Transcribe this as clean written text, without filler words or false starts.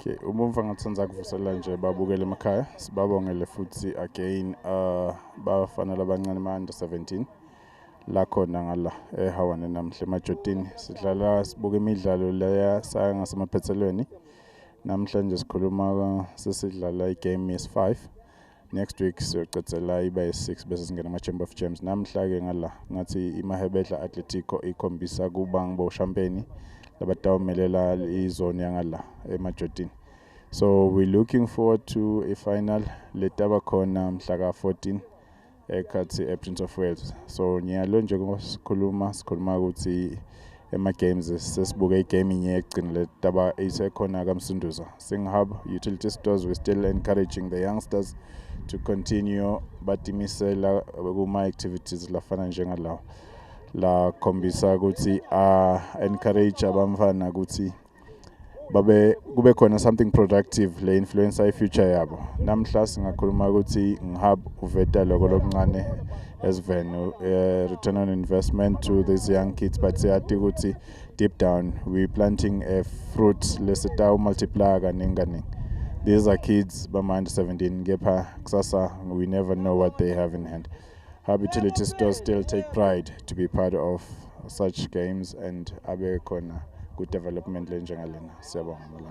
Okay, umumva ngatsandza kuvusela nje babukele emakhaya, sibabongele futhi again bafana labancane ma under 17 la khona ngala eHawane namhla eMajotini. Sidlala, sibuka imidlalo leya saya ngasemaphethelweni. Namhlanje sikhuluma sesidlala igame yes5. Next week siyocedzela iba yi-6 bese singena ama-Chamber of Champs. Namhla-ke ngala ngathi iMahebedla Atletico ikhombisa kuba ngiboshampeni labatawumelela izone yangala eMajotini. So we're looking forward to a final letaba khona mhla ka-14 ekhathi e-Prince of Wales. So nyalo nje sikhuluma sikhuluma ukuthi ema-games sesibuke igame inye yekugcina letaba isekhona kaMsunduza. Sing Hub Utility Stores, we're still encouraging the youngsters to continue batimisela kuma-activities lafana njengalawo la khombisa ukuthi encourage abamfana ukuthi babe kube khona something productive le influencer i-future yabo. Namhla singakhuluma ukuthi ngihub uveta lokho lokuncane as return on investment to these young kids, but siyati ukuthi deep down we planting a fruit lesitawu multiply kaningi kaningi. These are kids bama under 17, kepha kusasa we never know what they have in hand. Hub Utility Stores still take pride to be part of such games and abe khona ku development lenjengalena. Siyabonga malanga.